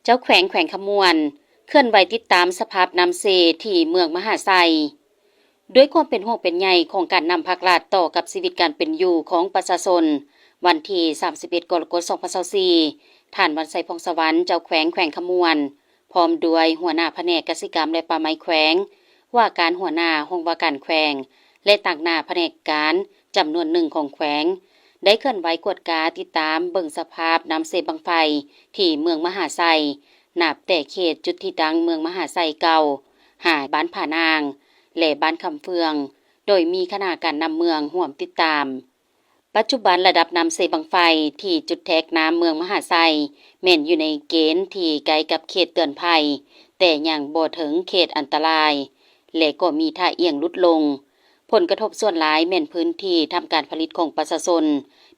ເຈົ້າແຂວງແຂວງຄຳມ່ວນ ເຄື່ອນໄຫວຕິດຕາມສະພາບນ້ຳເຊທີ່ເມືອງມະຫາໄຊ. ດ້ວຍຄວາມເປັນຫ່ວງເປັນໃຍຂອງການນຳພາກລັດຕໍ່ກັບຊີວິດການເປັນຢູ່ຂອງປະຊາຊົນ, ວັນທີສາມສິບເອັດ ກໍລະກົດ ສອງພັນຊາວສີ່ ທ່ານ ວັນໄຊ ຜ່ອງສະຫວັນ ເຈົ້າແຂວງແຂວງຄຳມ່ວນ ພ້ອມດ້ວຍຫົວໜ້າພະແນກກະສິກຳ ແລະ ປ່າໄມ້ແຂວງ, ວ່າການຫົວໜ້າຫ້ອງວ່າການແຂວງ ແລະ ຕາງໜ້າພະແນກການຈຳນວນໜຶ່ງຂອງແຂວງ ໄດ້ເຄື່ອນໄຫວກວດກາຕິດຕາມເບິ່ງສະພາບນ້ຳເຊບັ້ງໄຟທີ່ເມືອງມະຫາໄຊ, ນັບແຕ່ເຂດຈຸດທີ່ຕັ້ງເມືອງມະຫາໄຊເກົ່າ, ຫາບ້ານຜານາງ ແລະ ບ້ານຄຳເຟືອງ, ໂດຍມີຄະນະການນຳເມືອງຮ່ວມຕິດຕາມ. ປັດຈຸບັນລະດັບນ້ຳເຊບັ້ງໄຟທີ່ຈຸດແທກນ້ຳເມືອງມະຫາໄຊ ແມ່ນຢູ່ໃນເກນທີ່ໃກ້ກັບເຂດເຕືອນໄພ, ແຕ່ຍັງບໍ່ເຖິງເຂດອັນຕະລາຍ ແລະ ກໍມີທ່າອຽງຫຼຸດລົງ. ຜົນກະທົບສ່ວນຫຼາຍແມ່ນພື້ນທີ່ທຳການຜະລິດຂອງປະຊາຊົນ,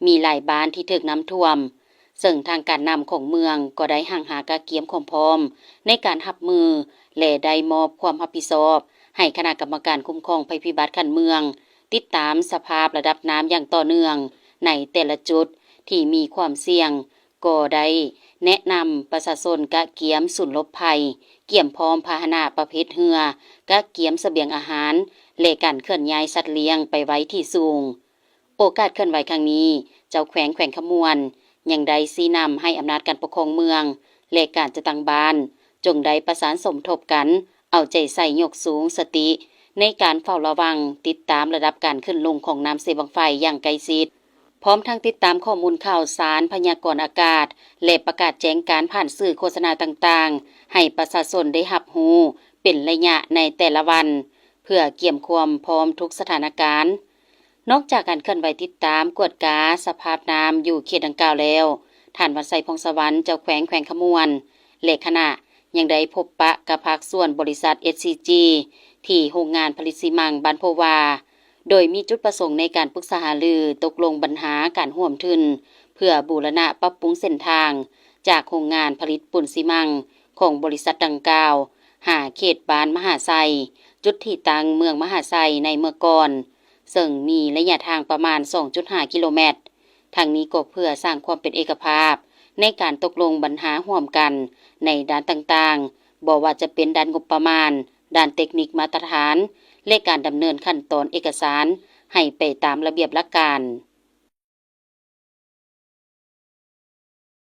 ມີຫຼາຍບ້ານທີ່ຖືກນ້ຳຖ້ວມ, ເຊິ່ງທາງການນຳຂອງເມືອງກໍໄດ້ຮັ່ງຫາກະກຽມຄວາມພ້ອມໃນການຮັບມື ແລະ ໄດ້ມອບຄວາມຮັບຜິດຊອບໃຫ້ຄະນະກຳມະການຄຸ້ມຄອງໄພພິບັດຂັ້ນເມືອງ ຕິດຕາມສະພາບລະດັບນ້ຳຢ່າງຕໍ່ເນື່ອງໃນແຕ່ລະຈຸດທີ່ມີຄວາມສ່ຽງ, ກໍໄດ້ແນະນຳປະຊາຊົນກະກຽມສູນຫຼົບໄພ, ກຽມພ້ອມພາຫະນະປະເພດເຮືອ, ກະກຽມສະບຽງອາຫານ ແລະ ການເຄື່ອນຍ້າຍສັດລ້ຽງໄປໄວ້ທີ່ສູງ. ໂອກາດເຄື່ອນໄຫວຄັ້ງນີ້, ເຈົ້າແຂວງແຂວງຄຳມ່ວນ ຍັງໄດ້ຊີ້ນຳໃຫ້ອຳນາດການປົກຄອງເມືອງ ແລະ ການຈັດຕັ້ງບ້ານ ຈົ່ງໄດ້ປະສານສົມທົບກັນ ເອົາໃຈໃສ່ຍົກສູງສະຕິໃນການເຝົ້າລະວັງ, ຕິດຕາມລະດັບການຂຶ້ນລົງຂອງນ້ຳເຊບັ້ງໄຟຢ່າງໃກ້ຊິດ, ພ້ອມທັງຕິດຕາມຂໍ້ມູນຂ່າວສານ, ພະຍາກອນອາກາດ ແລະ ປະກາດແຈ້ງການຜ່ານສື່ໂຄສະນາຕ່າງໆ ໃຫ້ປະຊາຊົນໄດ້ຮັບຮູ້ເປັນໄລຍະໃນແຕ່ລະວັນ, ເພື່ອກຽມຄວາມພ້ອມທຸກສະຖານະການ. ນອກຈາກການເຄື່ອນໄຫວຕິດຕາມກວດກາສະພາບນ້ຳຢູ່ເຂດດັ່ງກ່າວແລ້ວ, ທ່ານ ວັນໄຊ ຜ່ອງສະຫວັນ ເຈົ້າແຂວງແຂວງຄຳມ່ວນ ແລະ ຄະນະ ຍັງໄດ້ພົບປະກັບພາກສ່ວນບໍລິສັດ ເອສຊີຈີ ທີ່ໂຮງງານຜະລິດຊີມັງບ້ານໂພວາ, ໂດຍມີຈຸດປະສົງໃນການປຶກສາຫາລືຕົກລົງບັນຫາການຮ່ວມທຶນ ເພື່ອບູລະນະປັບປຸງເສັ້ນທາງຈາກໂຮງງານຜະລິດປຸນຊີມັງຂອງບໍລິສັດດັ່ງກ່າວ ຫາເຂດບ້ານມະຫາໄຊ, ຈຸດທີ່ຕັ້ງເມືອງມະຫາໄຊໃນເມື່ອກ່ອນ. ເຊິ່ງມີໄລຍະທາງປະມານ ສອງຈຸດຫ້າ ກິໂລແມັດ. ທັງນີ້ກໍເພື່ອສ້າງຄວາມເປັນເອກະພາບໃນການຕົກລົງບັນຫາຮ່ວມກັນໃນດ້ານຕ່າງໆ, ບໍ່ວ່າຈະເປັນດ້ານງົບປະມານ, ດ້ານເຕັກນິກມາດຕະຖານ ແລະ ການດຳເນີນຂັ້ນຕອນເອກະສານໃຫ້ໄປຕາມລະບຽບຫຼັກການ.